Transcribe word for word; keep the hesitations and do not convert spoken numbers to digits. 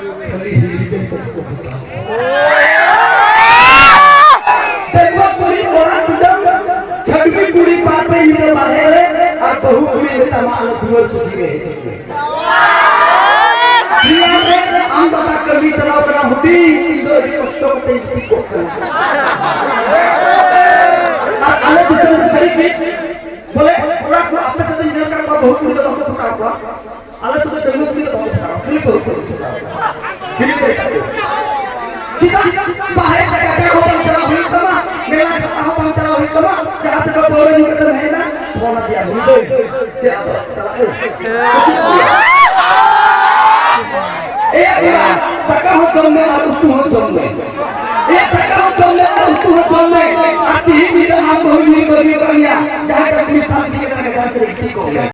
ᱠᱷᱟᱹᱞᱤ ᱦᱤᱞᱤ ᱠᱚ ᱠᱚ ᱠᱚ ᱠᱚ᱾ ᱰᱟᱺᱜᱩᱣᱟᱹ ᱠᱩᱲᱤ ᱚᱲᱟᱜ ᱠᱩᱰᱟᱹᱢ, ᱪᱷᱟᱹᱰᱣᱤ ᱠᱩᱲᱤ ᱵᱟᱨ ᱯᱮ ᱧᱤᱫᱟᱹ ᱵᱟᱨᱦᱮ ᱨᱮ, ᱟᱨ ᱵᱟᱹᱦᱩ ᱠᱩᱲᱤ ᱢᱮᱛᱟᱢᱟ ᱟᱞᱮ ᱫᱩᱣᱟᱹᱨ ᱥᱩᱡᱷᱤ ᱨᱮ ᱦᱤᱡᱩᱜ ᱢᱮ᱾ ᱥᱤᱧ ᱨᱮ ᱟᱢ ᱫᱟᱫᱟ ᱠᱟᱹᱢᱤ ᱪᱟᱞᱟᱣ ᱠᱟᱱᱟ ᱦᱩᱰᱤᱧ, ᱤᱧ ᱫᱚ ᱟᱹᱰᱤ ᱠᱚᱥᱴᱚ ᱠᱟᱛᱮ ᱤᱧ ᱜᱩᱯᱤ ᱠᱚᱜ ᱠᱟᱱᱟ᱾ ᱟᱨ ᱟᱞᱮ ᱫᱤᱥᱚᱢ ᱨᱮ ᱥᱟᱹᱨᱤ ᱜᱮ ᱵᱚᱞᱮ ᱠᱚᱲᱟ ᱠᱚ ᱟᱯᱮ ᱥᱮᱫ ᱤᱧ ᱧᱮᱞ ᱠᱟᱜ ᱠᱚᱣᱟ, ᱵᱟᱹᱦᱩ ᱠᱩᱲᱤ ᱫᱚ ᱵᱟᱠᱚ ᱯᱚᱴᱟᱣ ᱠᱚᱣᱟ᱾ ᱟᱞᱮ ᱥᱮᱫ ᱫᱚ ᱰᱟᱺᱜᱩᱣᱟᱹ ᱠᱩᱲᱤ ᱫᱚ ᱵᱟᱠᱚ ᱯᱚᱴᱟᱣ ᱠᱚᱣᱟ, ᱠᱷᱟᱹᱞᱤ ᱵᱟᱹᱦᱩ ᱠᱩᱲᱤ ᱠᱚ ᱯᱚᱴᱟᱣ ᱠᱚᱣᱟ᱾ ᱠᱷᱟᱹᱞᱤ ᱵᱟᱹᱦᱩ ᱠᱩᱲᱤ᱾ ᱪᱮᱫᱟᱜ? ᱵᱟᱦᱨᱮ ᱡᱟᱭᱜᱟ ᱦᱚᱸ ᱵᱟᱝ ᱪᱟᱞᱟᱣ ᱦᱩᱭᱩᱜ ᱛᱟᱢᱟ, ᱢᱮᱞᱟ ᱪᱷᱟᱛᱟ ᱦᱚᱸ ᱵᱟᱝ ᱪᱟᱞᱟᱣ ᱦᱩᱭᱩᱜ ᱛᱟᱢᱟ, ᱡᱟᱦᱟᱸ ᱥᱮᱫ ᱠᱚ ᱯᱟᱹᱣᱨᱟᱹ ᱧᱩ ᱠᱟᱛᱮᱢ ᱦᱮᱡ ᱮᱱᱟ, ᱯᱷᱳᱱ ᱟᱫᱮᱭᱟ, ᱦᱩᱭ ᱫᱟᱹᱭ, ᱪᱮᱫ ᱟᱫᱚ ᱪᱟᱞᱟᱜ ᱟᱹᱧ? ᱮᱭᱟ, ᱮᱭᱟ, ᱫᱟᱠᱟ ᱦᱚᱸ ᱡᱚᱢ ᱢᱮ ᱟᱨ ᱩᱛᱩ ᱦᱚᱸ ᱡᱚᱢ ᱢᱮ᱾